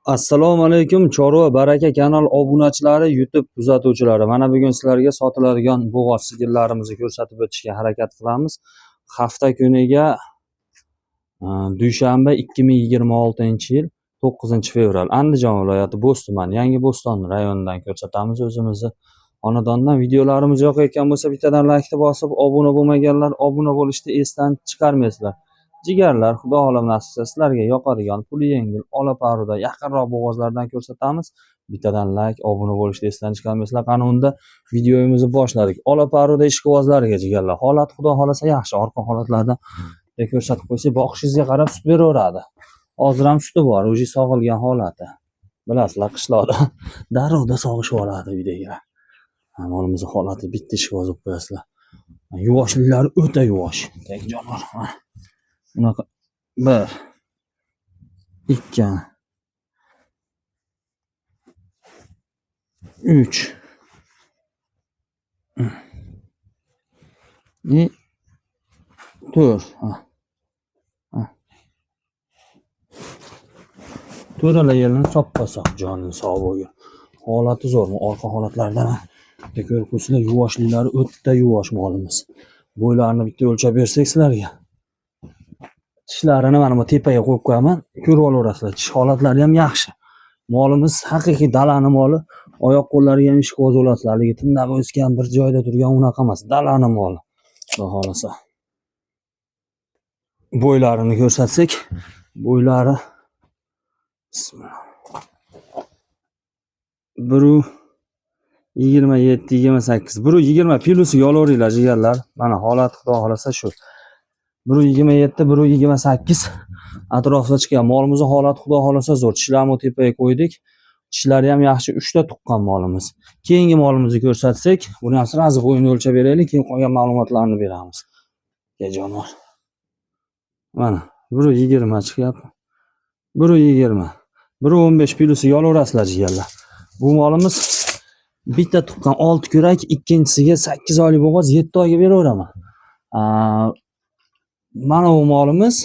Assalomu alaykum, Chorva Baraka kanal obunachilari, YouTube kuzatuvchilari. Mana bugun sizlarga sotiladigan bo'g'oz sigirlarimizni ko'rsatib o'tishga harakat qilamiz. Hafta kuniga dushanba, 2026-yil 9-fevral, Andijon viloyati Bo'z tumani, Yangi Bo'ston rayonidan ko'rsatamiz o'zimizni xonadondan. Videolarimiz yoqayotgan bo'lsa, bittadan laykni bosib, obuna bo'lmaganlar obuna bo'lishni esdan chiqarmaysizlar. Jigarlar, Xudo xohlab nasib qilsa, sizlarga yoqadigan, puli yengil, ola parida yaqinroq bo'g'ozlardan ko'rsatamiz. Bittadan layk, obuna bo'lishni esdan chiqarmaysizlar. Qani unda videomizni boshladik. Ola parida ishqibozlariga, jigarlar. Holat, Xudo xohlasa, yaxshi. Orqa holatlardan ko'rsatib qo'ysak, boqishingizga qarab sut beraveradi. Hozir ham suti bor, уже sog'ilgan holati. Bilasizlar, qishloqda darrovda sog'ishib oladi uydagilar. Molimizni holati, bitta ishqiboz bo'lib qo'yasizlar. Yuvoshliklari o'ta yuvosh. Tek jonivor. Mana. Bunaqa bir, ikki, uch и to'rt. Ha. Ha. To'rala yerini soppa-sog', joning sog' bo'lgin. Holati zo'r. Orqa holatlardan ham bitta ko'rib qo'ysanglar, yuvoshliklari o'ta yuvosh molimiz. Bo'ylarini bitta o'lchab bersak sizlarga. Tishlarini mana bu tepaga qo'yib qo'yaman, ko'rib olaverasizlar. Tish holatlari ham yaxshi. Molimiz haqiqiy dalani moli. Oyoq qo'llariga ham ishqiboz bo'lasizlar. Haligi tindab o'sgan, bir joyda turgan unaqa emas. Dalani moli. Xudo xohlasa. Bo'ylarini ko'rsatsak, bo'ylari, bismillah. 1,27, 28, 1,20 plusiga olaveringlar, jigarlar. Mana holat, Xudo xohlasa, shu. 1,27, 1,28 atrofida chiqqan. Molimizni holati, Xudo xohlasa, zo'r. Tishlarini tepaga qo'ydik. Tishlari ham yaxshi, 3 ta tuqqan molimiz. Keyingi molimizni ko'rsatsak, buni ham сразу bo'yini o'lchab beraylik, keyin qolgan ma'lumotlarni beramiz. Ke, jonivor. Mana 1,20 chiqyapti. 1,20. 1,15 plusiga olaverasizlar, jigarlar. Bu molimiz bitta tuqqan, 6 kurak, ikkinchisiga 8 oylik bo'g'oz, 7 oyga beraveraman. Mana bu molimiz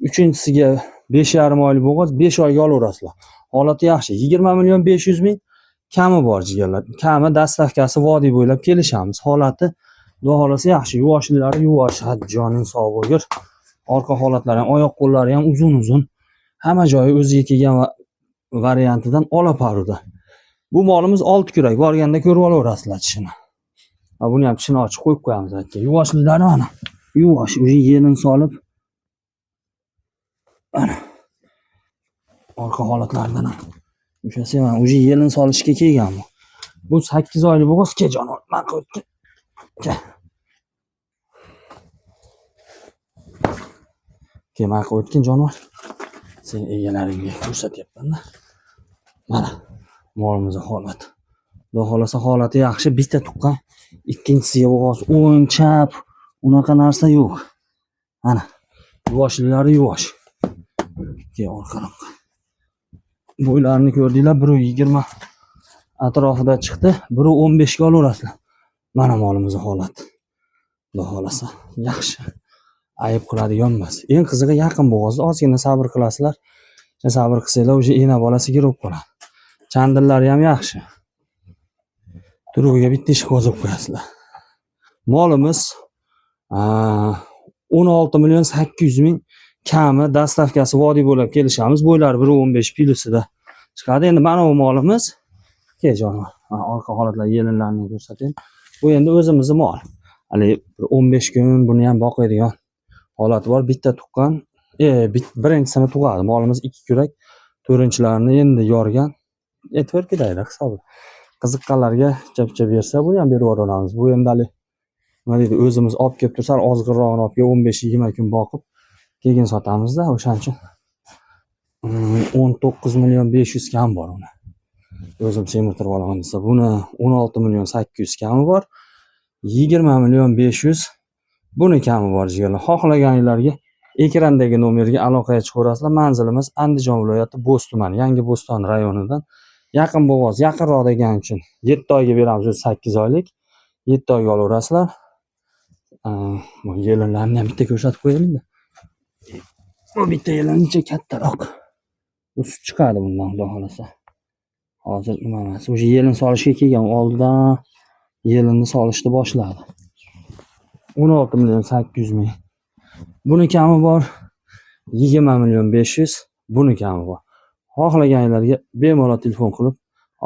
uchinchisiga 5,5 oylik bo'g'oz, 5 oyga olaverasizlar. Holati yaxshi. 20 million 500 ming kami bor, jigarlar. Kami доставка si vodiy bo'ylab kelishamiz. Holati, Xudo xohlasa, yaxshi. Yuvoshliklari yuvosh, ha, joning sog' bo'lgur. Orqa holatlari ham, oyoq qo'llari ham uzun-uzun. Hamma joyi o'ziga kelgan variantidan ola parida. Bu molimiz 6 kurak. Borganda ko'rib olaverasizlar tishini. Ha, buni ham tishini ochib qo'yib qo'yamiz aka. Yuvoshliklari mana. Yuvosh, уже yelin solib. Mana. Orqa holatlaridan ham. O'shasi mana уже yelin solishga kelgan bu. Bu 8 oylik bo'g'oz, ke, jonivor. Man qo'yibdi. Ke. Ke, man qo'yibdi, jonivor. Sen egalaringga ko'rsatyapman-da. Mana molimizni holati. Xudo xohlasa, holati yaxshi, bitta tuqqan, ikkinchisiga bo'g'oz, o'ng, chap unaqa narsa yo'q. Mana yuvoshliklari yuvosh. Ke, orqaroqqa. Bo'ylarini ko'rdinglar, 1,20 atrofida chiqdi. 1,15 ga olaverasizlar. Mana molimizni holati. Xudo xohlasa, yaxshi. Ayib qiladigan emas. Eng qizig'i, yaqin bo'g'ozda ozgina sabr qilasizlar. Sabr qilsanglar, o'sha ena bolasi kirib qoladi. Chandillari ham yaxshi. Turugiga bitta ishqiboz bo'lib qo'yasizlar. Molimiz 16 million 800 ming kami, доставка si vodiy bo'ylab kelishamiz. Bo'ylari 1,15 plusida chiqadi. Endi mana bu molimiz, ke, jonivor. Mana orqa holatlar, yelinlarini ko'rsatayim. Bu endi o'zimizni mol. Hali bir 15 kun buni ham boqadigan holati bor. Bitta tuqqan, birinchisini tug'adi. Molimiz ikki kurak, to'rtinchilarini endi yorgan. To'rtkidaydi hisobi. Qiziqqanlarga chap bersa, buni ham berib yuboramiz. Bu endi hali nima deydi, o'zimiz olib kelib tursa, ozg'inrog'ini olib kelib 15-20 kun boqib, keyin sotamizda. O'shaning uchun 19 million 500 kam bor uni. O'zim semirtirib olaman desa, buni 16 million 800 kami bor. 20 million 500 buni kami bor, jigarlar. Xohlaganinglarga ekrandagi nomerga aloqaga chiqaverasizlar. Manzilimiz Andijon viloyati Bo'z tumani, Yangi Bo'ston rayonidan. Yaqin bo'g'oz, yaqinroq degani uchun 7 oyga beramiz, o'zi 8 oylik. 7 oyga olaverasizlar. Bu yelinlarni ham bitta ko'rsatib qo'yaylik. Bu bitta yelincha kattaroq. Bu sut chiqadi bundan, xudo xohlasa. Hozir nima emas. Уже yelin solishga kelgan. Oldidan yelinni solishni boshladi. 16 million 800 ming. Buni kami bor 20 million 500, buni kami bor. Xohlaganlarga bemalol telefon qilib,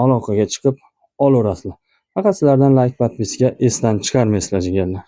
aloqaga chiqib olaverasizlar. Faqat sizlardan layk, подписка esdan chiqarmaysizlar, jigarlar.